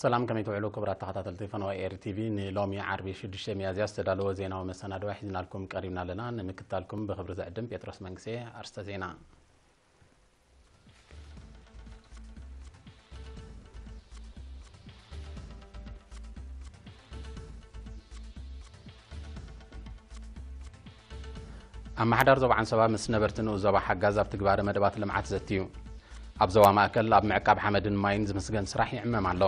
ሰላም፣ ከመይ ትውዕሉ ክቡራት ተኸታተልቲ ፈነወ ኤሪ ቲቪ? ንሎሚ ዓርቢ ሽዱሽተ ሚያዝያ ዝተዳለወ ዜናዊ መሰናድኦ ሒዝናልኩም ቀሪብና ኣለና። ንምክትታልኩም ብኽብሪ ዝዕድም ጴጥሮስ መንግስቴ። ኣርስተ ዜና። ኣመሓዳር ዞባ ዓንሰባ ምስ ነበርቲ ንኡስ ዞባ ሓጋዝ ኣብ ትግባረ መደባት ልምዓት ዘትዩ። ኣብ ዞባ ማእከል ኣብ ምዕቃብ ሓመድን ማይን ዝምስገን ስራሕ ይዕመም ኣሎ።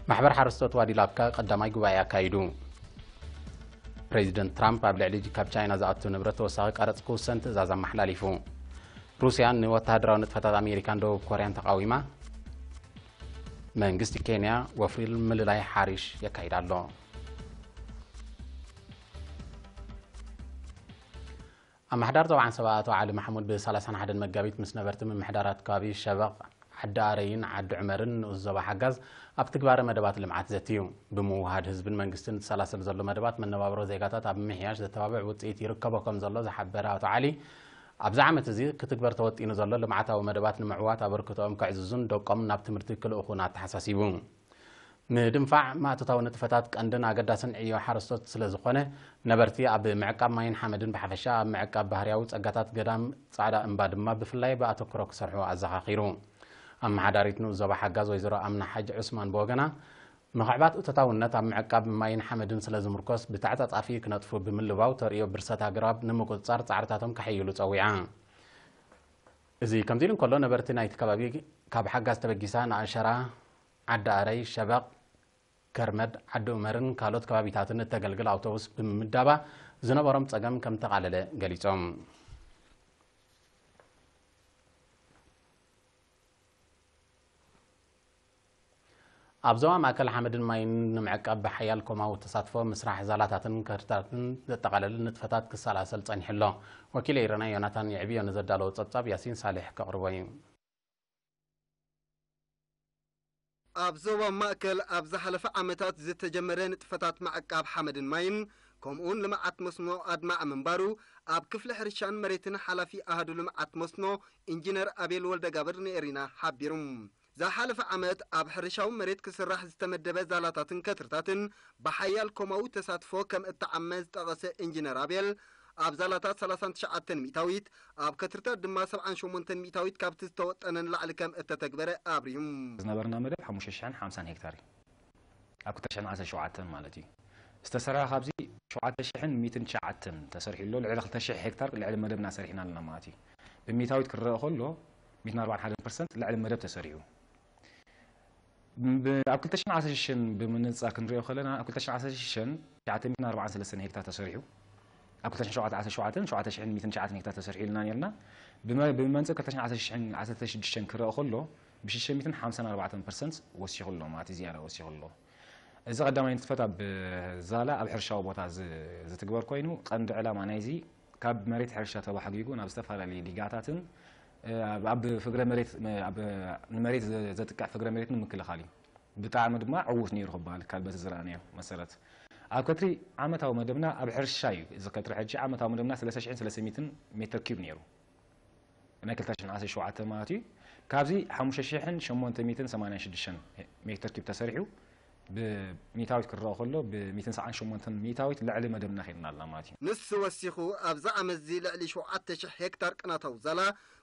ማሕበር ሓረስቶት ዋዲ ላብካ ቀዳማይ ጉባኤ ኣካይዱ። ፕሬዚደንት ትራምፕ ኣብ ልዕሊ ካብ ቻይና ዝኣቱ ንብረት ተወሳኺ ቀረጽ ክውሰን ትእዛዝ ኣመሓላሊፉ። ሩስያ ንወተሃደራዊ ንጥፈታት ኣሜሪካን ደቡብ ኮርያን ተቓዊማ። መንግስቲ ኬንያ ወፍሪ ምልላይ ሓሪሽ የካይድ ኣሎ። ኣመሓዳር ዞባ ዓንሰባ ኣቶ ዓሊ ማሕሙድ ብ ሰላሳን ሓደን መጋቢት ምስ ነበርቲ ምምሕዳራት ከባቢ ሸበቕ፣ ዓዲ ኣረይን ዓዲ ዑመርን ንኡስ ዞባ ሓጋዝ ኣብ ትግባረ መደባት ልምዓት ዘትዩ። ብምውሃድ ህዝብን መንግስትን ዝሰላሰል ዘሎ መደባት መነባብሮ ዜጋታት ኣብ ምምሕያሽ ዘተባብዕ ውፅኢት ይርከቦ ከም ዘሎ ዝሓበረ ኣቶ ዓሊ፣ ኣብዚ ዓመት እዚ ክትግበር ተወጢኑ ዘሎ ልምዓታዊ መደባት ንምዕዋት ኣበርክቶኦም ከዕዝዙን ደቆም ናብ ትምህርቲ ክልእኹን ኣተሓሳሲቡ። ምድንፋዕ ማእቶታዊ ንጥፈታት ቀንድን ኣገዳስን ዕዮ ሓረስቶት ስለ ዝኾነ፣ ነበርቲ ኣብ ምዕቃብ ማይን ሓመድን ብሓፈሻ፣ ኣብ ምዕቃብ ባህርያዊ ጸጋታት ገዳም ጻዕዳ እምባ ድማ ብፍላይ ብኣተኩሮ ክሰርሑ ኣዘኻኺሩ። ኣመሓዳሪት ንኡስ ዞባ ሓጋዝ ወይዘሮ ኣምና ሓጅ ዑስማን ብወገና፣ ምኽዕባት እቶታውነት ኣብ ምዕቃብ ማይን ሓመድን ስለ ዝምርኮስ፣ ብተዓጻጻፊ ክነጥፉ ብምልባው ተርእዮ ብርሰት ኣግራብ ንምቁጽጻር ጻዕርታቶም ከሐይሉ ጸዊዓ። እዚ ከምዚ ኢሉ እንከሎ፣ ነበርቲ ናይቲ ከባቢ ካብ ሓጋዝ ተበጊሳ ንኣሸራ፣ ዓዲ ኣረይ፣ ሸበቕ፣ ከርመድ፣ ዓዲ ዑመርን ካልኦት ከባቢታትን እተገልግል ኣውቶቡስ ብምምዳባ ዝነበሮም ጸገም ከም ተቓለለ ገሊጾም። ኣብ ዞባ ማእከል ሓመድን ማይን ንምዕቃብ ብሓያል ኮማዊ ተሳትፎ ምስራሕ ዛላታትን ከርታትን ዘጠቓለለ ንጥፈታት ክሰላሰል ጸኒሑ ኣሎ። ወኪል ኤረና ዮናታን የዕብዮ ንዘዳለዎ ጸብጻብ ያሲን ሳልሕ ከቕርቦ እዩ። ኣብ ዞባ ማእከል ኣብ ዝሓለፈ ዓመታት ዝተጀመረ ንጥፈታት ምዕቃብ ሓመድን ማይን፣ ከምኡውን ልምዓት መስኖ ኣድማዒ ምንባሩ፣ ኣብ ክፍሊ ሕርሻን መሬትን ሓላፊ ኣሃዱ ልምዓት መስኖ ኢንጂነር ኣቤል ወልደጋብር ንኤሪና ሓቢሩ። ዝሓለፈ ዓመት ኣብ ሕርሻዊ መሬት ክስራሕ ዝተመደበ ዛላታትን ከትርታትን ብሓያል ኮማዊ ተሳትፎ ከም እተዓመ ዝጠቐሰ ኢንጂነር ኣቤል፣ ኣብ ዛላታት ሰላሳን ትሽዓተን ሚእታዊት፣ ኣብ ከትርታት ድማ ሰብዓን ሸሞንተን ሚእታዊት ካብቲ ዝተወጠነ ንላዕሊ ከም እተተግበረ ኣብሪሁ። ዝነበርና መደብ ሓሙሽተ ሽሕን ሓምሳን ሄክታር እዩ። ኣብ ክልተ ሽሕን ዓሰርተ ሸውዓተን ማለት እዩ። ዝተሰርሐ ካብዚ ሸውዓተ ሽሕን ሚእትን ትሽዓተን ተሰሪሑ ኣሎ። ልዕሊ ክልተ ሽሕ ሄክታር ልዕሊ መደብና ሰሪሕና ኣለና ማለት እዩ። ብሚእታዊት ክረአ ከሎ፣ ሚእትን ኣርባዓን ሓደን ፐርሰንት ልዕሊ መደብ ተሰሪሑ። ብ-፣ ኣብ ክልተ ሽሕን ዓሰርተ ሽዱሽተን ብምንጻር ክንሪኦ ከለና፣ ኣብ ክልተ ሽሕን ዓሰርተ ሽዱሽተን ትሽዓተ ሚእትን ኣርባዓን ሰለስተን ሄክታር ተሰሪሑ። ኣብ ክልተ ሽሕን ሸውዓተ ዓሰርተ ሸውዓተን ሸውዓተ ሽሕን ሚእትን ትሽዓተን ሄክታር ተሰሪሑ ኢልና ነርና። ብመ-፣ ብመንጽር ክልተ ሽሕን ዓሰርተ ሽዱሽተን ክረአ ከሎ፣ ብሽዱሽተ ሚእትን ሓምሳን ኣርባዕተን ፐርሰንት ወሲኹ ኣሎ ማለት እዩ፣ ዝያዳ ወሲኹ ኣሎ። እዚ ቀዳማይ ንጥፈት ኣብ ዛላ ኣብ ሕርሻዊ ቦታ ዝ-፣ ዝትግበር ኮይኑ፣ ቀንዲ ዕላማ ናይዚ ካብ መሬት ሕርሻ ተባሕጒጉ ናብ ዝተፈላለዩ ዲጋታትን፣ እ፣ ኣብ፣ ኣብ ፍግረ መሬት፣ እ፣ ኣብ ንመሬት ዘ-፣ ዘጥቅዕ ፍግረ መሬት ንምክልኻል እዩ። ብጣዕሚ ድማ ዕዉት ነይሩ ክበሃል ይከኣል በቲ ዝረኣናዮ መሰረት። ኣብ ከትሪ ዓመታዊ መደብና ኣብ ሕርሻ እዩ። እዚ ከትሪ ሕጂ ዓመታዊ መደብና ሰለስተ ሽሕን ሰለስተ ሚእትን ሜትር ኪዩብ ነይሩ። ናይ ክልተ ሽሕን ዓሰርተ ሸውዓተ ማለት እዩ። ካብዚ ሓሙሽተ ሽሕን ሸሞንተ ሚእትን ሰማንያን ሽዱሽተን ሜትር ኪዩብ ተሰሪሑ፣ ብሚእታዊት ክረአ ከሎ፣ ብሚእትን ሰብዓን ሸሞንተን ሚእታዊት ልዕሊ መደብና ኸይድና ኣለና ማለት እዩ። ንሱ ወሲኹ፣ ኣብዚ ዓመት እዚ ልዕሊ ሸውዓተ ሽሕ ሄክታር ቅናታዊ ዛላ፣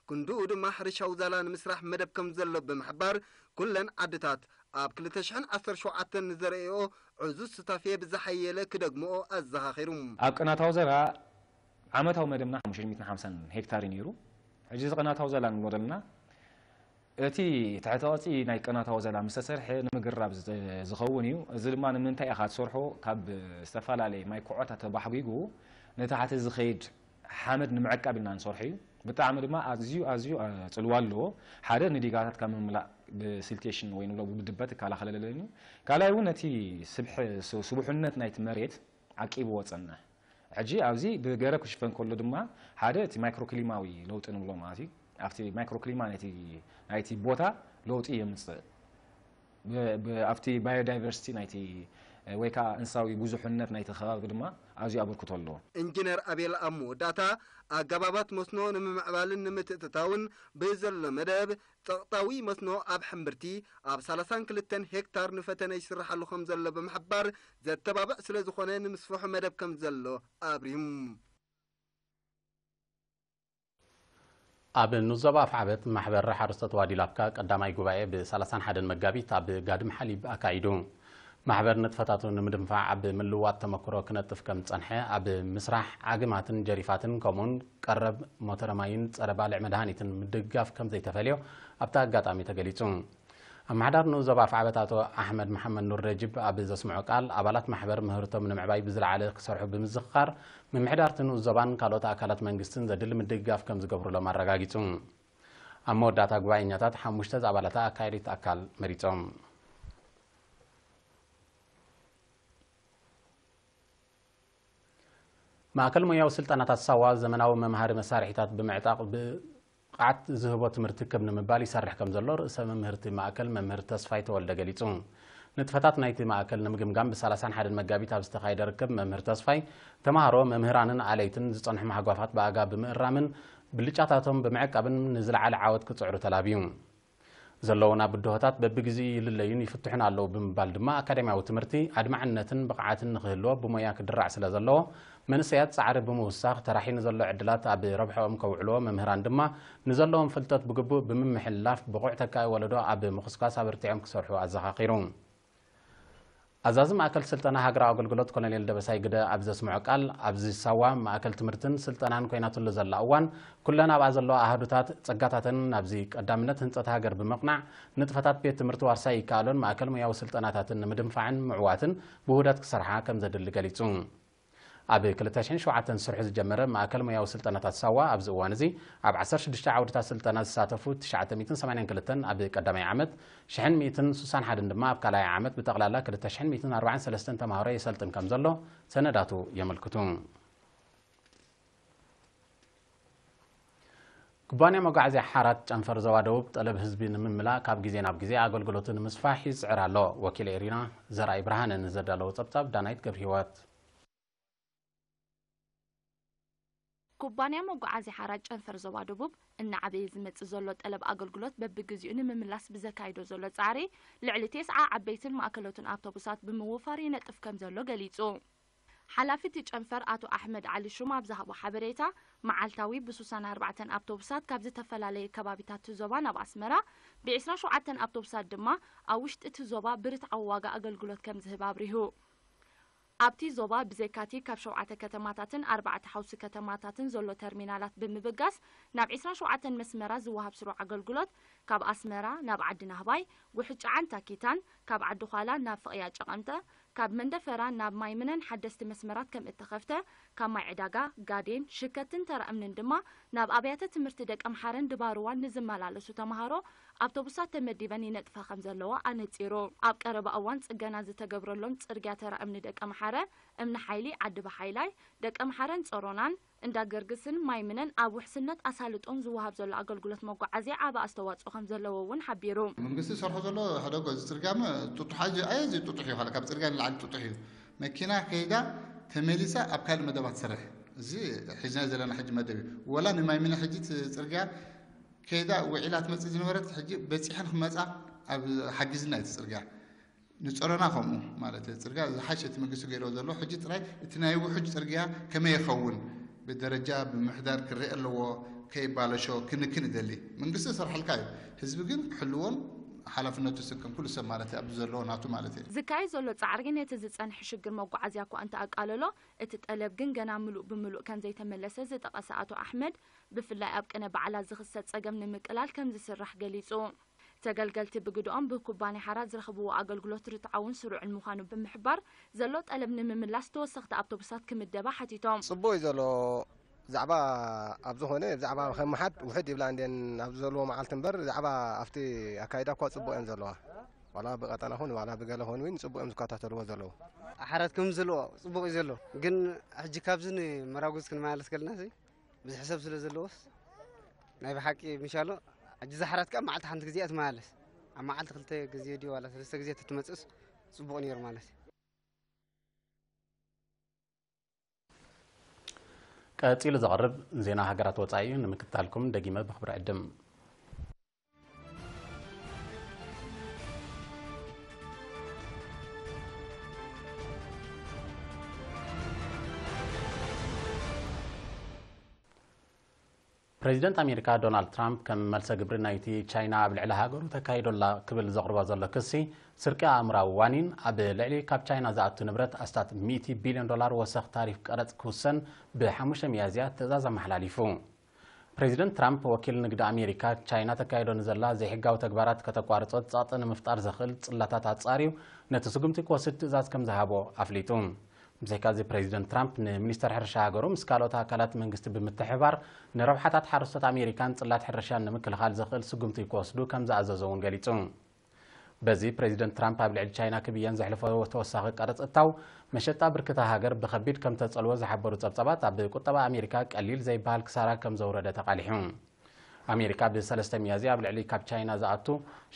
ክንድኡ ድማ ሕርሻዊ ዛላ ንምስራሕ መደብ ከም ዘሎ ብምሕባር፣ ኩለን ዓድታት ኣብ ክልተ ሽሕን ዓሰርተ ሸውዓተን ንዘርእዮ ዕዙዝ ሱታፌ ብዝሓየለ ክደግምኦ ኣዘኻኺሩ። ኣብ ቅናታዊ ዘራ ዓመታዊ መደብና ሓሙሽተ ሚእትን ሓምሳን ሄክታር እዩ ነይሩ። ሕጂ እዚ ቅናታዊ ዘላ ንብሎ ዘለና፣ እቲ ትሕቲ ቅርጺ ናይ ቅናታዊ ዘላ ምስ ተሰርሐ ንምግራብ ዝ-፣ ዝኸውን እዩ። እዚ ድማ ንምንታይ ኢኻ ትሰርሖ? ካብ ዝተፈላለየ ማይ ኩዖታት ተባሕጒጉ ንታሕቲ ዝኸይድ ሓመድ ንምዕቃብ ኢልና ንሰርሖ እዩ። ብጣዕሚ ድማ ኣዝዩ፣ ኣዝዩ፣ እ፣ ጽልዋ ኣለዎ። ሓደ ንዲጋታት ካብ ምምላእ ብሲልቴሽን ወይ ንብሎ ብድበት ይከላኸለለኒ እዩ። ካልኣይ እውን ነቲ ስብሒ-፣ ስ-፣ ስቡሕነት ናይቲ መሬት ዓቂብዎ ጸንሕ። ሕጂ ኣብዚ ብገረብ ክሽፈን ከሎ ድማ ሓደ እቲ ማይክሮክሊማዊ ለውጢ ንብሎ ማለት እዩ። ኣብቲ ማይክሮክሊማ ናይቲ፣ ናይቲ ቦታ ለውጢ የምጽእ። ብ-፣ ብ-፣ ኣብቲ ባዮዳይቨርሲቲ ናይቲ፣ ወይ ከዓ እንስሳዊ ብዙሕነት ናይቲ ከባቢ ድማ ኣዝዩ ኣበርክቶ ኣለዎ። ኢንጂነር ኣቤል ኣብ መወዳእታ፣ ኣገባባት መስኖ ንምምዕባልን ንምትእትታውን ብዘሎ መደብ፣ ጸቕጣዊ መስኖ ኣብ ሕምብርቲ ኣብ ሰላሳን ክልተን ሄክታር ንፈተነ ይስርሓሉ ከም ዘሎ ብምሕባር፣ ዘተባብዕ ስለ ዝኾነ ንምስፍሑ መደብ ከም ዘሎ ኣብሪሁ። ኣብ ንዞባ ኣፍዓበት ማሕበር ሓረስቶት ዋዲ ላፍካ ቀዳማይ ጉባኤ ብ ሰላሳን ሓደን መጋቢት ኣብ ጋድም ሓሊብ ኣካይዱ። ማሕበር ንጥፈታቱ ንምድንፋዕ ኣብ ምልዋጥ ተመክሮ ክነጥፍ ከም ዝጸንሐ፣ ኣብ ምስራሕ ዓግማትን ጀሪፋትን ከምኡውን ቀረብ ሞተረ ማይን ጸረ ባልዕ መድሃኒትን ምድጋፍ ከም ዘይተፈልዮ ኣብቲ ኣጋጣሚ ተገሊጹ። ኣመሓዳር ንኡስ ዞባ ኣፍዓበት ኣቶ ኣሕመድ መሓመድ ኑር ረጅብ ኣብ ዘስምዖ ቃል፣ ኣባላት ማሕበር ምህርቶም ንምዕባይ ብዝለዓለ ክሰርሑ ብምዝኽኻር፣ ምምሕዳር እቲ ንኡስ ዞባን ካልኦት ኣካላት መንግስትን ዘድሊ ምድግጋፍ ከም ዝገብሩሎም ኣረጋጊጹ። ኣብ መወዳእታ ጉባኤኛታት ሓሙሽተ ዝኣባላታ ኣካያዲት ኣካል መሪጾም። ማእከል ሞያዊ ስልጠናታት ሳዋ ዘመናዊ መምሃሪ መሳርሒታት ብምዕጣቕ ብቕዓት ዝህቦ ትምህርቲ ክብ ንምባል ይሰርሕ ከም ዘሎ ርእሰ መምህርቲ ማእከል መምህር ተስፋይ ተወልደ ገሊጹ። ንጥፈታት ናይቲ ማእከል ንምግምጋም ብ ሰላሳን ሓደን መጋቢት ኣብ ዝተኻየደ ርክብ መምህር ተስፋይ ተማሃሮ፣ መምህራንን ኣለይትን ዝጸንሑ ማሕጓፋት ብኣጋ ብምእራምን ብልጫታቶም ብምዕቃብን ንዝለዓለ ዓወት ክጽዕሩ ተላብዩ። ዘለዉና ብድሆታት በብግዜኡ ይልለዩን ይፍትሑን ኣለዉ ብምባል ድማ ኣካዳሚያዊ ትምህርቲ ኣድማዕነትን ብቕዓትን ንኽህልዎ ብሞያ ክድራዕ ስለ ዘለዎ መንእሰያት ጻዕሪ ብምውሳኽ ተራሒ ንዘሎ ዕድላት ኣብ ረብሐኦም ከውዕልዎ መምህራን ድማ ንዘለዎም ፍልጠት ብግቡእ ብምምሕልላፍ ብቑዕ ተካኢ ወለዶ ኣብ ምኹስኳስ ኣበርቲዖም ክሰርሑ ኣዘኻኺሩ። ኣዛዚ ማእከል ስልጠና ሃገራዊ ኣገልግሎት ኮሎኔል ደበሳይ ግደ ኣብ ዘስምዖ ቃል፣ ኣብዚ ሳዋ ማእከል ትምህርትን ስልጠናን ኮይናትሉ ዘላ እዋን፣ ኩለን ኣብኣ ዘለዋ ኣሃዱታት ጸጋታተን ናብዚ ቀዳምነት ህንጸት ሃገር ብምቕናዕ፣ ንጥፈታት ቤት ትምህርቲ ዋርሳይ ይከኣሎን ማእከል ሞያዊ ስልጠናታትን ንምድንፋዕን ምዕዋትን ብውህደት ክሰርሓ ከም ዘድሊ ገሊጹ። ኣብ ክልተ ሽሕን ሸውዓተን ስርሑ ዝጀመረ ማእከል ሞያዊ ስልጠናታት ሳዋ ኣብዚ እዋን እዚ ኣብ ዓሰርተ ሽዱሽተ ዓውድታት ስልጠና ዝሳተፉ ትሽዓተ ሚእትን ሰማንያን ክልተን ኣብ ቀዳማይ ዓመት፣ ሽሕን ሚእትን ስሳን ሓደን ድማ ኣብ ካልኣይ ዓመት ብጠቕላላ ክልተ ሽሕን ሚእትን ኣርባዓን ሰለስተን ተማሃሮ የሰልጥን ከም ዘሎ ሰነዳቱ የመልክቱ። ኩባንያ መጓዓዝያ ሓራት ጨንፈር ዞባ ደቡብ ጠለብ ህዝቢ ንምምላእ ካብ ግዜ ናብ ግዜ ኣገልግሎቱ ንምስፋሕ ይጽዕር ኣሎ። ወኪል ኤሪና ዘርኣይ ብርሃነ ንዘዳለዎ ጸብጻብ ዳናይት ገብረሂወት። ኩባንያ መጓዓዝያ ሓራት ጨንፈር ዞባ ደቡብ እናዓበየ ዝመጽእ ዘሎ ጠለብ ኣገልግሎት በብግዜኡ ንምምላስ ብዘካይዶ ዘሎ ጻዕሪ ልዕሊ ቴስዓ ዓበይትን ማእከሎትን ኣውቶቡሳት ብምውፋር ይነጥፍ ከም ዘሎ ገሊጹ። ሓላፊ እቲ ጨንፈር ኣቶ ኣሕመድ ዓሊ ሹም ኣብ ዝሃቦ ሓበሬታ፣ መዓልታዊ ብሱሳን ኣርባዕተን ኣውቶቡሳት ካብ ዝተፈላለየ ከባቢታት እቲ ዞባ ናብ ኣስመራ፣ ብዒስራን ሸውዓተን ኣውቶቡሳት ድማ ኣብ ውሽጢ እቲ ዞባ ብርትዓዊ ዋጋ ኣገልግሎት ከም ዝህብ ኣብሪሁ። ኣብቲ ዞባ ብዘይካቲ ካብ ሸውዓተ ከተማታትን ኣርባዕተ ሓውሲ ከተማታትን ዘሎ ተርሚናላት ብምብጋስ ናብ ዒስራን ሸውዓተን መስመራት ዝወሃብ ስሩዕ ኣገልግሎት ካብ ኣስመራ ናብ ዓዲ ናህባይ፣ ውሕጫዓን ታኪታን፣ ካብ ዓዲ ዃላ ናብ ፍቕያ ጨቐምተ፣ ካብ መንደፈራ ናብ ማይምነን ሓደስቲ መስመራት ከም እተኸፍተ፣ ካብ ማይ ዕዳጋ፣ ጋዴን፣ ሽከትን ተራ እምንን ድማ ናብ ኣብያተ ትምህርቲ ደቀምሓረን ድባርዋን ንዝመላለሱ ተምሃሮ ኣውቶቡሳት ተመዲበን ይነጥፋ ከም ዘለዋ ኣነጺሩ። ኣብ ቀረባ እዋን ጽገና ዝተገብረሎም ጽርግያ ተራ እምኒ ደቀምሓረ፣ እምኒ ሓይሊ፣ ዓዲ በሓይላይ፣ ደቀምሓረን ጸሮናን፣ እንዳ ገርግስን ማይምነን ኣብ ውሕስነት ኣሳልጦን ዝወሃብ ዘሎ ኣገልግሎት መጓዓዝያ ዓቢ ኣስተዋጽኦ ከም ዘለዎ እውን ሓቢሩ። መንግስቲ ዝሰርሖ ዘሎ ሕደጎ እዚ ጽርግያ ም-፣ ጥጡሕ ኣዝዩ ኣዝዩ ጥጡሕ እዩ። ካብ ጽርግያ ንላዕሊ ጥጡሕ እዩ። መኪና ከይዳ ተመሊሳ ኣብ ካልእ መደባት ትሰርሕ። እዚ ሒዝናዮ ዘለና ሕጂ መደብ እዩ። ወላ ንማይምነ ሕጂ እቲ ጽርግያ ከይዳ ውዒላ ትመጽእ ዝነበረት ሕጂ በጺሐን ክመጻ ኣብ ሓጊዝና እዩ እቲ ጽርግያ። ንጸሮና ከምኡ ማለት እዩ። ጽርግያ ዝሓሸ እቲ መንግስቲ ገይርዎ ዘሎ ሕጂ ጥራይ እቲ ናይ ውሑጅ ጽርግያ ከመይ ይኸውን ብደረጃ ብምሕዳር ክረአ ኣለዎ፣ ከይባለሾ ክንክን ይደሊ። መንግስቲ ዝሰርሓልካ እዩ። ህዝቢ ግን ክሕልዎን ሓላፍነቱ ዝስከም ኩሉ ሰብ ማለት እዩ ኣብዚ ዘለዎ ናቱ ማለት እዩ። ዝካየድ ዘሎ ጻዕሪ ነቲ ዝጸንሐ ሽግር መጓዓዝያ እኳ እንተኣቃለሎ፣ እቲ ጠለብ ግን ገና ምሉእ ብምሉእ ከም ዘይተመለሰ ዝጠቐሰ ኣቶ ኣሕመድ፣ ብፍላይ ኣብ ቅነ በዓላት ዝኽሰት ጸገም ንምቅላል ከም ዝስራሕ ገሊጹ። ተገልገልቲ ብግድኦም ብኩባንያ ሓራት ዝረኽብዎ ኣገልግሎት ርትዓውን ስሩዕን ምዃኑ ብምሕባር፣ ዘሎ ጠለብ ንምምላስ ተወሰኽቲ ኣውቶቡሳት ክምደባ ሓቲቶም። ጽቡቕ እዩ ዘሎ። ዛዕባ ኣብ ዝኾነ ዛዕባ ከመሓድ ውሕድ ይብላ እንዴን ኣብዚ ዘለዎ መዓልቲ እምበር ዛዕባ ኣብቲ ኣካይዳ እኳ ጽቡቕ እየን ዘለዋ። ዋላ ብቐጠና ኹን ዋላ ብገለ ኹን እውን ጽቡቕ እዮም ዝከታተልዎ ዘለዉ። ኣሓራት ከም ዘለዎ ጽቡቕ እዩ ዘሎ፣ ግን ሕጂ ካብዚ ንመራጉዝ ክንመላለስ ከለና እዚ ብዙሕ ሰብ ስለ ዘለዎስ ናይ ብሓቂ ምሻሎ ሕጂ እዛ ሓራት ከኣ መዓልቲ ሓንቲ ግዜ እያ ትመላለስ። ኣብ መዓልቲ ክልተ ግዜ ድዩ ዋላ ሰለስተ ግዜ ተትመጽእስ ጽቡቕ ነይሩ ማለት እዩ። ቀጺሉ ዝቐርብ ዜና ሃገራት ወጻኢ እዩ። ንምክትታልኩም ደጊመ ብኽብሪ ዕድም። ፕሬዚደንት ኣሜሪካ ዶናልድ ትራምፕ ከም መልሰ ግብሪ ናይቲ ቻይና ኣብ ልዕሊ ሃገሩ ተካይዶ ኣላ ክብል ዘቕርቦ ዘሎ ክሲ ስርቂ ኣእምራዊ ዋኒን ኣብ ልዕሊ ካብ ቻይና ዝኣቱ ንብረት ኣስታት ሚእቲ ቢልዮን ዶላር ወሰኽ ታሪፍ ቀረጽ ክውሰን ብሓሙሽተ ሚያዝያ ትእዛዝ ኣመሓላሊፉ። ፕሬዚደንት ትራምፕ ወኪል ንግዲ ኣሜሪካ ቻይና ተካይዶ ንዘላ ዘይሕጋዊ ተግባራት ከተቋርጾ ጸቕጢ ንምፍጣር ዘኽእል ጽላታት ኣጻርዩ ነቲ ስጉምቲ ክወስድ ትእዛዝ ከም ዝሃቦ ኣፍሊጡ። ብዘይካዚ ፕሬዚደንት ትራምፕ ንሚኒስተር ሕርሻ ሃገሩ ምስ ካልኦት ኣካላት መንግስቲ ብምትሕባር ንረብሓታት ሓረስቶት ኣሜሪካን ጽላት ሕርሻን ንምክልኻል ዘኽእል ስጉምቲ ክወስዱ ከም ዝኣዘዞ እውን ገሊጹ። በዚ ፕሬዚደንት ትራምፕ ኣብ ልዕሊ ቻይና ክብየን ዘሕለፎ ተወሳኺ ቀረጽ እታው መሸጣ ብርክታ ሃገር ብኸቢድ ከም ተጸልዎ ዝሓበሩ ጸብጻባት ኣብ ቁጠባ ኣሜሪካ ቀሊል ዘይበሃል ክሳራ ከም ዘውረደ ተቓሊሑ። ኣሜሪካ ብ ሰለስተ ሚያዝያ ኣብ ልዕሊ ካብ ቻይና ዝኣቱ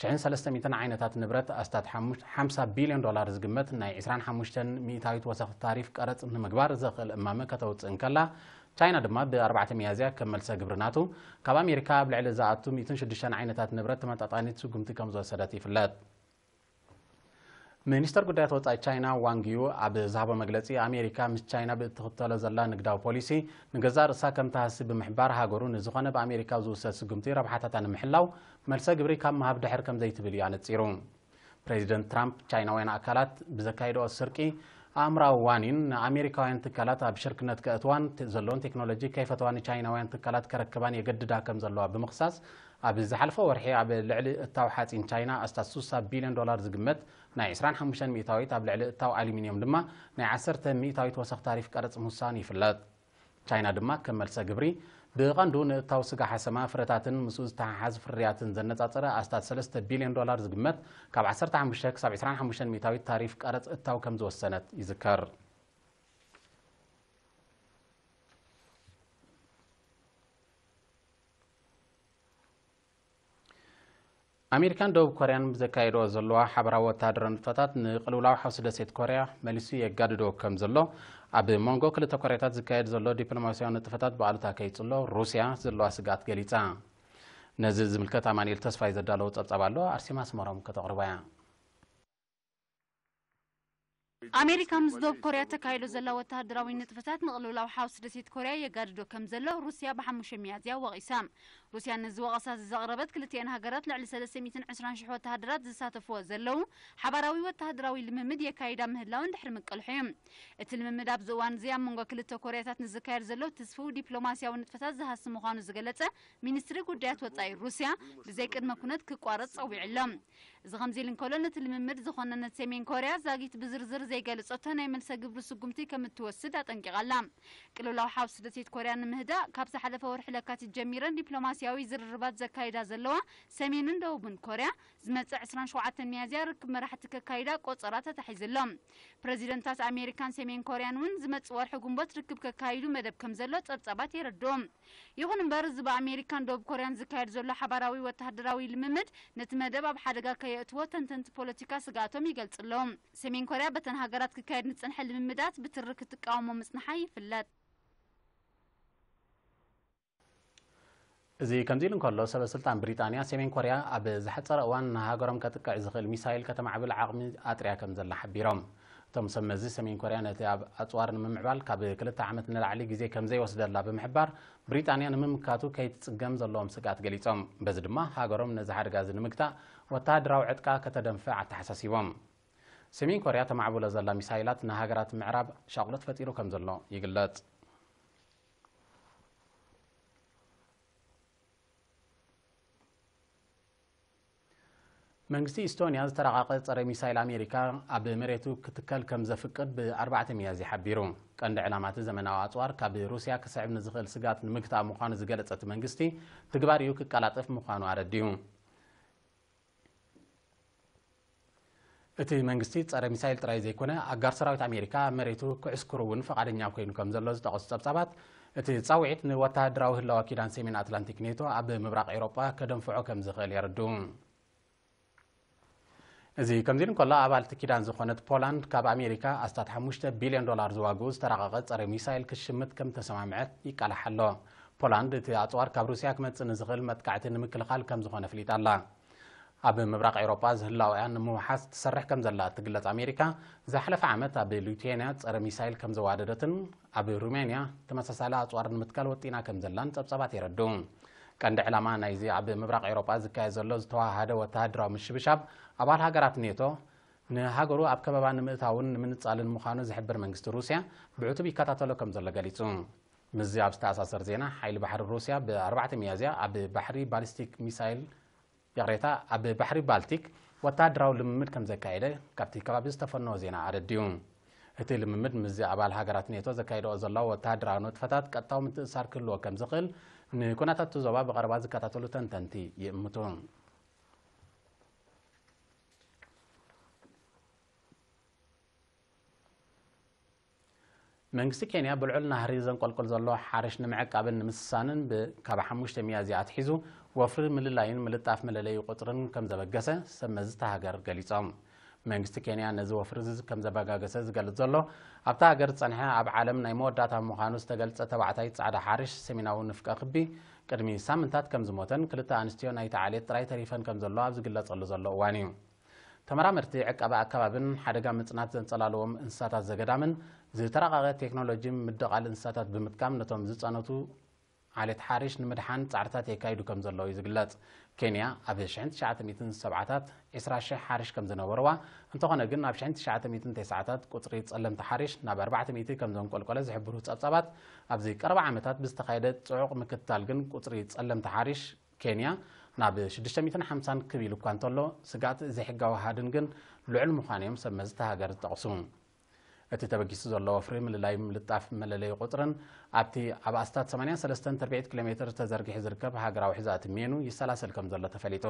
ሽሕን ሰለስተ ሚእትን ዓይነታት ንብረት ኣስታት ሓሙሽ- ሓምሳ ቢልዮን ዶላር ዝግመት ናይ ዕስራን ሓሙሽተን ሚእታዊት ወሰኽ ታሪፍ ቀረጽ ንምግባር ዘኽእል እማመ ከተውጽእ እንከላ፣ ቻይና ድማ ብ ኣርባዕተ ሚያዝያ ከም መልሰ ግብሪ ናቱ ካብ ኣሜሪካ ኣብ ልዕሊ ዝኣቱ ሚእትን ሽዱሽተን ዓይነታት ንብረት ተመጣጣኒት ስጉምቲ ከም ዝወሰደት ይፍለጥ። ሚኒስተር ጉዳያት ወጻኢ ቻይና ዋንግ ዩ ኣብ ዝሃቦ መግለጺ፣ ኣሜሪካ ምስ ቻይና ብእትኽተሎ ዘላ ንግዳዊ ፖሊሲ ንገዛእ ርእሳ ከም ትሃሲ ብምሕባር፣ ሃገሩ ንዝኾነ ብኣሜሪካ ዝውሰድ ስጉምቲ ረብሓታታ ንምሕላው መልሰ ግብሪ ካብ ምሃብ ድሕር ከም ዘይትብል እዩ ኣነጺሩ። ፕሬዚደንት ትራምፕ ቻይናውያን ኣካላት ብዘካየድኦ ስርቂ ኣእምራዊ ዋኒን ንኣሜሪካውያን ትካላት ኣብ ሽርክነት ከእትዋን ት- ዘለዎን ቴክኖሎጂ ከይፈተዋ ንቻይናውያን ትካላት ከረክባን የገድዳ ከም ዘለዋ ብምኽሳስ፣ ኣብ ዝሓለፈ ወርሒ ኣብ ልዕሊ እታው ሓጺን ቻይና ኣስታት ስሳ ቢልዮን ዶላር ዝግመት ናይ ዕስራን ሓሙሽተን ሚእታዊት፣ ኣብ ልዕሊ እታው ኣሉሚንየም ድማ ናይ ዓሰርተ ሚእታዊት ወሰኽ ታሪፍ ቀረጽ ምውሳኑ ይፍለጥ። ቻይና ድማ ከም መልሰ ግብሪ ብቐንዱ ንእታው ስጋ ሓሰማ፣ ፍረታትን ምስኡ ዝተሓሓዝ ፍርያትን ዘነጻጸረ ኣስታት ሰለስተ ቢልዮን ዶላር ዝግመት ካብ ዓሰርተ ሓሙሽተ ክሳብ ዕስራን ሓሙሽተን ሚእታዊት ታሪፍ ቀረጽ እታው ከም ዝወሰነት ይዝከር። ኣሜሪካን ደቡብ ኮርያን ብዘካየድኦ ዘለዋ ሓበራዊ ወተሃደራዊ ንጥፈታት ንቅልውላው ሓውሲ ደሴት ኮርያ መሊሱ የጋድዶ ከም ዘሎ ኣብ መንጎ ክልተ ኮርያታት ዝካየድ ዘሎ ዲፕሎማስያዊ ንጥፈታት ብኣሉታ ከይጽሎ ሩስያ ዘለዋ ስግኣት ገሊጻ። ነዚ ዝምልከት ኣማኑኤል ተስፋይ ዘዳለዎ ጸብጻብ ኣሎ፣ ኣርሴማ ኣስመሮም ከተቕርቦ እያ። ኣሜሪካ ምስ ደቡብ ኮርያ ተካይዶ ዘላ ወተሃደራዊ ንጥፈታት ንቅልውላው ሓውሲ ደሴት ኮርያ የጋድዶ ከም ዘሎ ሩስያ ብሓሙሽተ ሚያዝያ ወቒሳ። ሩስያ ነዚ ወቐሳ ዘቕረበት ክልቲኤን ሃገራት ልዕሊ ሰለስተ ሚእትን ዕስራን ሽሕ ወተሃደራት ዝሳተፍዎ ዘለዉ ሓባራዊ ወተሃደራዊ ልምምድ የካይዳ ምህላውን ድሕሪ ምቅልሑ እዩ። እቲ ልምምድ ኣብዚ እዋን እዚ ኣብ መንጎ ክልተ ኮርያታት ንዝካየድ ዘሎ ትስፉው ዲፕሎማስያዊ ንጥፈታት ዝሃሲ ምዃኑ ዝገለጸ ሚኒስትሪ ጉዳያት ወጻኢ ሩስያ ብዘይ ቅድመ ኩነት ክቋረጽ ጸዊዑ ኣሎ። እዚ ከምዚ ኢሉ እንከሎ፣ ነቲ ልምምድ ዝኾነነት ሰሜን ኮርያ ዛጊት ብዝርዝር ዘይገለጸቶ ናይ መልሰ ግብሪ ስጉምቲ ከም እትወስድ ኣጠንቂቓ ኣላ። ቅልውላው ሓውሲ ደሴት ኮርያ ንምህዳእ ካብ ዝሓለፈ ወርሒ ለካቲት ጀሚረን ዲፕሎማስያዊ ዝርርባት ዘካይዳ ዘለዋ ሰሜንን ደቡብን ኮርያ፣ ዝመጽእ ዕስራን ሸውዓተን ሚያዝያ ርክብ መራሕቲ ከካይዳ ቆጸራ ተታሒዙ ኣሎ። ፕረዚደንታት ኣሜሪካን ሰሜን ኮርያን እውን ዝመጽእ ወርሒ ግንቦት ርክብ ከካይዱ መደብ ከም ዘሎ ጸብጻባት የረድኡ። ይኹን እምበር፣ እዚ ብኣሜሪካን ደቡብ ኮርያን ዝካየድ ዘሎ ሓባራዊ ወተሃደራዊ ልምምድ ነቲ መደብ ኣብ ሓደጋ ከየእትዎ ተንተንቲ ፖለቲካ ስግኣቶም ይገልጹ ኣለዉ። ሰሜን ኮርያ በተን ሃገራት ክካየድ ንጽንሐ ልምምዳት ብትሪ ክትቃወሞ ምጽንሓ ይፍለጥ። እዚ ከምዚ ኢሉ እንከሎ፣ ሰበ ስልጣን ብሪጣንያ ሰሜን ኮርያ ኣብ ዝሓጸረ እዋን ንሃገሮም ከጥቅዕ ዝኽእል ሚሳይል ከተማዕብል ዓቕሚ ኣጥርያ ከም ዘላ ሓቢሮም። እቶም ሰብ መዚ፣ ሰሜን ኮርያ ነቲ ኣብ ኣጽዋር ንምምዕባል ካብ ክልተ ዓመት ንላዕሊ ግዜ ከም ዘይወስደላ ብምሕባር፣ ብሪጣንያ ንምምካቱ ከይትጽገም ዘለዎም ስግኣት ገሊጾም። በዚ ድማ ሃገሮም ነዚ ሓደጋ እዚ ንምግታእ ወተሃደራዊ ዕጥቃ ከተደንፍዕ ኣተሓሳሲቦም። ሰሜን ኮርያ ተማዕብሎ ዘላ ሚሳይላት ንሃገራት ምዕራብ ሻቕሎት ፈጢሩ ከም ዘሎ ይግለጽ። መንግስቲ ኢስቶንያ ዝተራቐቐ ጸረ ሚሳይል ኣሜሪካ ኣብ መሬቱ ክትከል ከም ዘፍቅድ ብ ኣርባዕተ ሚያዝያ ሓቢሩ። ቀንዲ ዕላማ እቲ ዘመናዊ ኣጽዋር ካብ ሩስያ ክስዕብ ንዝኽእል ስግኣት ንምግታእ ምዃኑ ዝገለጸ እቲ መንግስቲ፣ ትግባሪኡ ክቀላጠፍ ምዃኑ ኣረዲኡ። እቲ መንግስቲ ጸረ ሚሳይል ጥራይ ዘይኮነ፣ ኣጋር ሰራዊት ኣሜሪካ ኣብ መሬቱ ክዕስክሩ እውን ፈቓደኛ ኮይኑ ከም ዘሎ ዝጠቐሱ ጸብጻባት፣ እቲ ጻውዒት ንወተሃደራዊ ህላወ ኪዳን ሰሜን ኣትላንቲክ ኔቶ ኣብ ምብራቕ ኤውሮጳ ከደንፍዖ ከም ዝኽእል የረድኡ። እዚ ከምዚ ኢሉ እንከሎ፣ ኣባልቲ ኪዳን ዝኾነት ፖላንድ ካብ ኣሜሪካ ኣስታት ሓሙሽተ ቢልዮን ዶላር ዝዋግኡ ዝተራቐቐ ጸረ ሚሳይል ክትሽምት ከም ተሰማምዐት ይቃላሕ ኣሎ። ፖላንድ እቲ ኣጽዋር ካብ ሩስያ ክመጽእ ንዝኽእል መጥቃዕቲ ንምክልኻል ከም ዝኾነ ኣፍሊጣ ኣላ። ኣብ ምብራቕ ኤውሮጳ ዝህላውያን ንምውሓስ ትሰርሕ ከም ዘላ እትግለጽ ኣሜሪካ፣ ዝሓለፈ ዓመት ኣብ ሊቱዌንያ ጸረ ሚሳይል ከም ዘዋደደትን ኣብ ሩሜንያ ተመሳሳሊ ኣጽዋር ንምትካል ወጢና ከም ዘላን ጸብጻባት የረድኡ። ቀንዲ ዕላማ ናይዚ ኣብ ምብራቕ ኤውሮጳ ዝካየድ ዘሎ ዝተዋሃደ ወተሃደራዊ ምሽብሻብ፣ ኣባል ሃገራት ኔቶ ንሃገሩ ኣብ ከበባ ንምእታውን ንምንጻልን ምዃኑ ዝሕብር መንግስቲ ሩስያ ብዕቱብ ይከታተሎ ከም ዘሎ ገሊጹ። ምስዚ ኣብ ዝተኣሳሰር ዜና፣ ሓይሊ ባሕሪ ሩስያ ብ4 ሚያዝያ ኣብ ባሕሪ ባሊስቲክ ሚሳይል፣ ይቕሬታ፣ ኣብ ባሕሪ ባልቲክ ወተሃደራዊ ልምምድ ከም ዘካየደ ካብቲ ከባቢ ዝተፈነወ ዜና ኣረዲኡ። እቲ ልምምድ ምስዚ ኣባል ሃገራት ኔቶ ዘካይደኦ ዘለዋ ወተሃደራዊ ንጥፈታት ቀጥታዊ ምትእስሳር ክህልዎ ከም ዝኽእል ንኩነታት እቲ ዞባ ብቐረባ ዝከታተሉ ተንተንቲ ይእምቱ። መንግስቲ ኬንያ ብልዑል ናህሪ ዘንቆልቁል ዘሎ ሓርሽ ንምዕቃብን ንምስሳንን ብ-፣ ካብ ሓሙሽተ ሚያዝያ ኣትሒዙ ወፍሪ ምልላይን ምልጣፍ መለለዪ ቁጽርን ከም ዘበገሰ ሰብ መዚ እታ ሃገር ገሊጾም። መንግስቲ ኬንያ ነዚ ወፍሪ እዚ ከም ዘበጋገሰ ዝገልጽ ዘሎ፣ ኣብታ ሃገር ዝጸንሐ ኣብ ዓለም ናይ መወዳእታ ምዃኑ ዝተገልጸ ተባዕታይ ጻዕዳ ሓርሽ ሰሜናዊ ንፍቀ ክቢ ቅድሚ ሳምንታት ከም ዝሞተን ክልተ ኣንስትዮ ናይቲ ዓሌት ጥራይ ተሪፈን ከም ዘለዋ ኣብ ዝግለጸሉ ዘሎ እዋን እዩ። ተመራመርቲ ዕቃበ ኣከባብን ሓደጋ ምጽናት ዘንጸላለዎም እንስሳታት ዘገዳምን ዝተራቐቐ ቴክኖሎጂ ምድቓል እንስሳታት ብምጥቃም ነቶም ዝጸነቱ ዓሌት ሓሪሽ ንምድሓን ጻዕርታት የካይዱ ከም ዘለዉ እዩ ዝግለጽ። ኬንያ ኣብ ሽሕን ትሽዓተ ሚእትን ሰብዓታት ዕስራ ሽሕ ሓሪሽ ከም ዝነበርዋ፣ እንተኾነ ግን ኣብ ሽሕን ትሽዓተ ሚእትን ተስዓታት ቁጽሪ ጸለምቲ ሓሪሽ ናብ ኣርባዕተ ሚእቲ ከም ዘንቆልቆለ ዝሕብሩ ጸብጻባት፣ ኣብዚ ቀረባ ዓመታት ብዝተኻየደ ጽዑቕ ምክትታል ግን ቁጽሪ ጸለምቲ ሓሪሽ ኬንያ ናብ ሽዱሽተ ሚእትን ሓምሳን ክብ ኢሉ እኳ እንተሎ፣ ስግኣት ዘይሕጋዊ ሃድን ግን ልዑል ምዃኑ እዮም ሰብ መዚ እታ ሃገር ዝጠቕሱ። እቲ ተበጊሱ ዘሎ ወፍሪ ምልላይ ምልጣፍ መለለዪ ቁጽርን ኣብቲ ኣብ ኣስታት ሰማንያን ሰለስተን ትርብዒት ኪሎ ሜትር ተዘርጊሑ ዝርከብ ሃገራዊ ሕዛእቲ ሜኑ ይሰላሰል ከም ዘሎ ተፈሊጡ።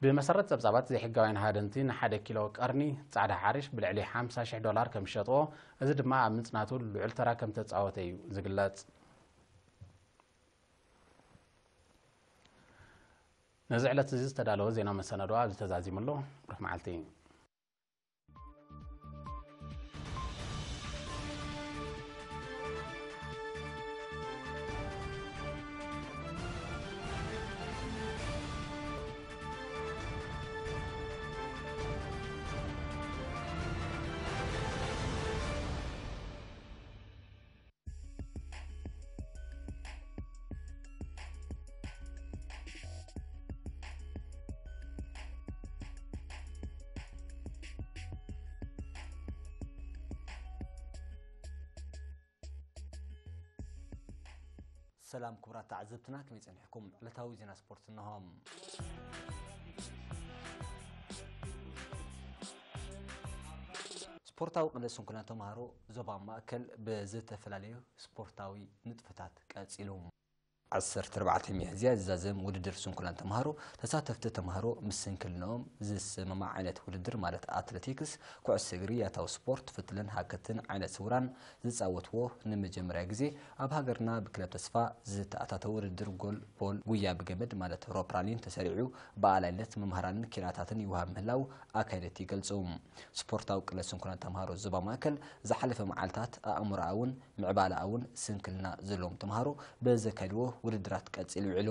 ብመሰረት ጸብጻባት፣ ዘይሕጋውያን ሃደንቲ ንሓደ ኪሎ ቀርኒ ጻዕዳ ሓሪሽ ብልዕሊ ሓምሳ ሽሕ ዶላር ከም ዝሸጥዎ፣ እዚ ድማ ኣብ ምጽናቱ ልዑል ተራ ከም ተጻወተ እዩ ዝግለጽ። ነዚ ዕለት እዚ ዝተዳለወ ዜና መሰናዶ ኣብዚ ተዛዚሙ ኣሎ። ብሩኽ መዓልቲ። ሰላም ክቡራት ተዓዘብትና፣ ከመይ ጸኒሕኩም? ዕለታዊ ዜና ስፖርት እንሆ። ስፖርታዊ ቅነ ስንኩላን ተምሃሮ ዞባ ማእከል ብዝተፈላለዩ ስፖርታዊ ንጥፈታት ቀጺሉ። ዓሰርተ ኣርባዕተ ሚያዝያ ዝዛዘም ውድድር ስንኩላን ተምሃሮ፣ ተሳተፍቲ ተምሃሮ ምስ ስንክልንኦም ዝሰማማዕ ዓይነት ውድድር ማለት ኣትሌቲክስ፣ ኩዕሶ እግሪ፣ ያታዊ ስፖርት፣ ፍትልን ሃከትን ዓይነት ስውራን ዝጻወትዎ ንመጀመርያ ግዜ ኣብ ሃገርና ብክለብ ተስፋ ዝተኣታተወ ውድድር ጎል ቦል፣ ጉያ ብገመድ ማለት ሮፕ ራሊን ተሰሪዑ ብኣላይነት መምሃራንን ኪራታትን ይወሃብ ምህላው ኣካየድቲ ይገልጹ። ስፖርታዊ ቅነ ስንኩላን ተምሃሮ ዞባ ማእከል ዝሓለፈ መዓልታት ኣእምሮኣውን ምዕባለኣውን ስንክልና ዘለዎም ተምሃሮ ብዘካየድዎ ውድድራት ቀጺሉ ውዒሉ።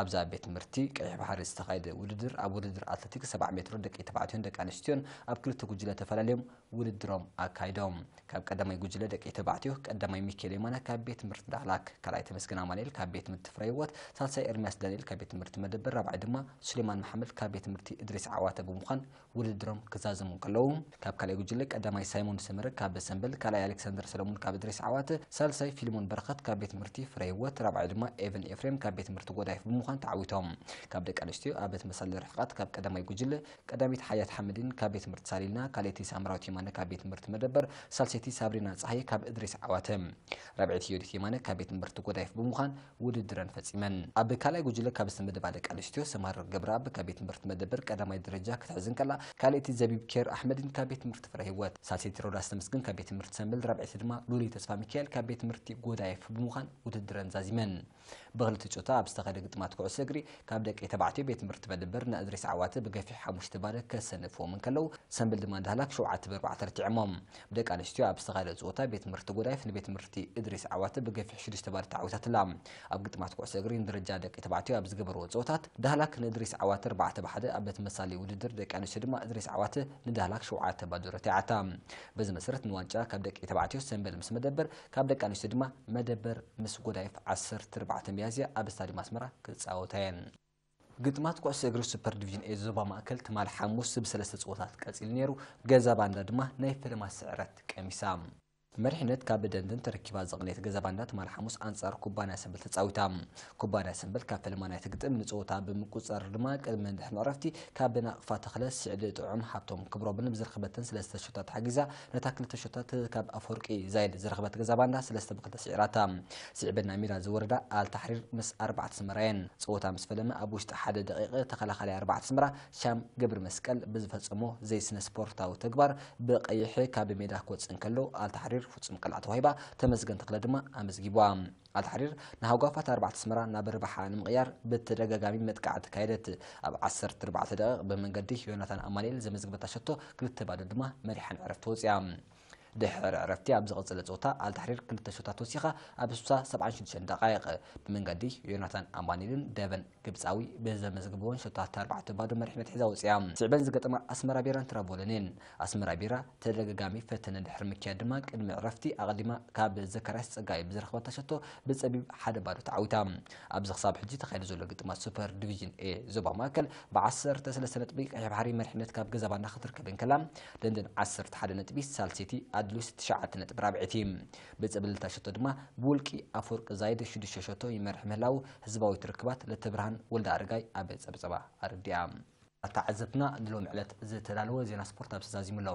ኣብዛ ቤት ትምህርቲ ቀይሕ ባሕሪ ዝተኻየደ ውድድር፣ ኣብ ውድድር ኣትሌቲክስ ሰብዓ ሜትሮ ደቂ ተባዕትዮን ደቂ ኣንስትዮን ኣብ ክልተ ጉጅለ ተፈላለዮም ውድድሮም ኣካይዶም። ካብ ቀዳማይ ጉጅለ ደቂ ተባዕትዮ፣ ቀዳማይ ሚካኤል የማነ ካብ ቤት ትምህርቲ ዳህላክ፣ ካልኣይ ተመስገን ኣማኑኤል ካብ ቤት ትምህርቲ ፍረ ህይወት፣ ሳልሳይ ኤርሚያስ ዳንኤል ካብ ቤት ትምህርቲ መደበር፣ ራብዓይ ድማ ሱሌማን መሓመድ ካብ ቤት ትምህርቲ እድሪስ ዓዋተ ብምዃን ውድድሮም ክዛዘሙ እንከለዉ፣ ካብ ካልኣይ ጉጅለ ቀዳማይ ሳይሞን ሰመረ ካብ ሰምበል፣ ካልኣይ ኣሌክሳንደር ሰለሙን ካብ እድሪስ ዓዋተ፣ ሳልሳይ ፊልሞን በረኸት ካብ ቤት ትምህርቲ ፍረ ህይወት፣ ራብዓይ ድማ ኤቨን ኤፍሬም ካብ ቤት ትምህርቲ ጎዳይፍ ብምዃን ተዓዊቶም። ካብ ደቂ ኣንስትዮ ኣብ ተመሳሳሊ ርሕቐት ካብ ቀዳማይ ጉጅለ ቀዳሚት ሓያት ሓመዲን ካብ ቤት ትምህርቲ ሳሊልና፣ ካልኣይቲ ሳምራዊት የማነ ካብ ቤት ትምህርቲ መደበር፣ ሳልሰይቲ ሳብሪና ጸሃየ ካብ እድሪስ ዓዋተ፣ ራብዐይቲ ዮዲት የማነ ካብ ቤት ትምህርቲ ጎዳይፍ ብምዃን ውድድረን ፈጺመን። ኣብ ካልኣይ ጉጅለ ካብ ዝተመደባ ደቂ ኣንስትዮ፣ ሰምሃር ገብረኣብ ካብ ቤት ትምህርቲ መደበር ቀዳማይ ደረጃ ክትሕዝ እንከላ፣ ካልኣይቲ ዘቢብ ኬር ኣሕመድን ካብ ቤት ትምህርቲ ፍረ ህይወት፣ ሳልሰይቲ ሮዳስ ተመስገን ካብ ቤት ትምህርቲ ሰምበል፣ ራብዐይቲ ድማ ሉሊ ተስፋ ሚካኤል ካብ ቤት ትምህርቲ ጎዳይፍ ብምዃን ውድድረን ዛዚመን። ብክልተ ጾታ ኣብ ዝተኻየደ ግጥማት ኩዕሶ እግሪ ካብ ደቂ ተባዕትዮ ቤት ትምህርቲ መደበር ንእድሪስ ዓዋተ ብገፊሕ ሓሙሽተ ባዶ ከሰንፍዎም እንከለዉ፣ ሰምብል ድማ ንዳህላክ ሸውዓተ ብኣርባዕተ ረቲዖሞም። ብደቂ ኣንስትዮ ኣብ ዝተኻየደ ጸወታ ቤት ትምህርቲ ጎዳይፍ ንቤት ትምህርቲ እድሪስ ዓዋተ ብገፊሕ ሽዱሽተ ባዶ ተዓዊታትላ። ኣብ ግጥማት ኩዕሶ እግሪ ንደረጃ ደቂ ተባዕትዮ ኣብ ዝገበርዎ ጸወታት ዳህላክ ንእድሪስ ዓዋተ ኣርባዕተ ብሓደ፣ ኣብ ተመሳሳሊ ውድድር ደቂ ኣንስትዮ ድማ እድሪስ ዓዋተ ንዳህላክ ሸውዓተ ባዶ ረቲዓታ። በዚ መሰረት ንዋንጫ ካብ ደቂ ተባዕትዮ ሰምበል ምስ መደበር፣ ካብ ደቂ ኣንስትዮ ድማ መደበር ምስ ጎዳይፍ ዓሰርተ ኣርባዕተ ሚያዝያ ኣብ ስታዲየም ኣስመራ ክጻወታ እየን። ግጥማት ኩዕሶ እግሪ ሱፐር ዲቪዥን ኤ ዞባ ማእከል ትማል ሓሙስ ብሰለስተ ጸወታት ቀጺሉ ነይሩ። ገዛ ባንዳ ድማ ናይ ፈለማ ስዕረት ቀሚሳ። መሪሕነት ካብ ደንደን ተረኪባ ዘቕነየት ገዛ ባንዳ ትማል ሓሙስ ኣንጻር ኩባንያ ሰምበል ተጻዊታ። ኩባንያ ሰምበል ካብ ፈለማ ናይቲ ግጥም ንጸወታ ብምቁጽጻር ድማ ቅድሚ ድሕን ዕረፍቲ ካብ ናቕፋ ተኽለ፣ ስዕዲ ጥዑም፣ ሃብቶም ክብሮምን ብዝረኸበተን ሰለስተ ሾታት ሓጊዛ ነታ ክልተ ሾታት ካብ ኣፈወርቂ ዛይድ ዝረኸበት ገዛ ባንዳ ሰለስተ ብክልተ ስዒራታ። ስዒበን ናብ ሜዳ ዝወረዳ ኣልታሕሪር ምስ ኣርባዕተ ኣስመራ እየን። ጸወታ ምስ ፈለመ ኣብ ውሽጢ ሓደ ደቂቕ ተኸላኻላይ ኣርባዕተ ኣስመራ ሻም ገብረ መስቀል ብዝፈጸሞ ዘይስነ ስፖርታዊ ተግባር ብቐይሕ ካብ ሜዳ ክወጽእ እንከሎ ኣልታሕሪር ፍጹም ቅልዓ ተዋሂባ፣ ተመስገን ተኽለ ድማ ኣመዝጊብዋ። ኣልታሕሪር ንሃጓፋት ኣርባዕተ ኣስመራ ናብ ርብሓ ንምቕያር ብተደጋጋሚ መጥቃዕቲ ካየደት። ኣብ ዓሰርተ ኣርባዕተ ደቂቕ ብመንገዲ ዮናታን ኣማኑኤል ዘመዝግበታ ሸቶ ክልተ ባዶ ድማ መሪሓን ዕረፍቲ ወጺኣ። ድሕሪ ዕረፍቲ ኣብ ዝቐጸለ ጸወታ ኣልታሕሪር ክልተ ሸቶታት ወሲኻ ኣብ ስሳ ሰብዓን ሽዱሽተን ደቓይቕ ብመንገዲ ዮናታን ኣማኑኤልን ደበን ግብጻዊ ብዘመዝግብወን ሸቶታት ኣርባዕተ ባዶ መሪሕነት ሒዛ ወጺኣ። ስዕበን ዝገጠማ ኣስመራ ቢራን ትራቦሎን እየን። ኣስመራ ቢራ ተደጋጋሚ ፈተነ ድሕሪ ምክያድ ድማ ቅድሚ ዕረፍቲ ኣቐዲማ ካብ ዘካርያስ ጸጋይ ብዝረኸበታ ሸቶ ብጸቢብ ሓደ ባዶ ተዓዊታ። ኣብዚ ክሳብ ሕጂ ተኻይዱ ዘሎ ግጥማት ሱፐር ዲቪዥን ኤ ዞባ ማእከል ብዓሰርተ ሰለስተ ነጥቢ ቀይሕ ባሕሪ መሪሕነት ካብ ገዛ ባንዳ ክትርከብ እንከላ፣ ደንደን ዓሰርተ ሓደ ነጥቢ ሳልሰይቲ፣ ኣድሉስ ትሽዓተ ነጥቢ ራብዐይቲ። ብጸብለልታ ሸቶ ድማ ብውልቂ ኣፈወርቂ ዛይድ ሽዱሽተ ሸቶ ይመርሕ ምህላዉ ህዝባዊት ርክባት ለተብርሃን ወልደ ኣረጋይ ኣብ ጸብጸባ ኣረዲኣ። ተዓዘብትና ንሎሚ ዕለት ዝተዳለወ ዜና ስፖርት ኣብዚ ተዛዚሙ ኣሎ።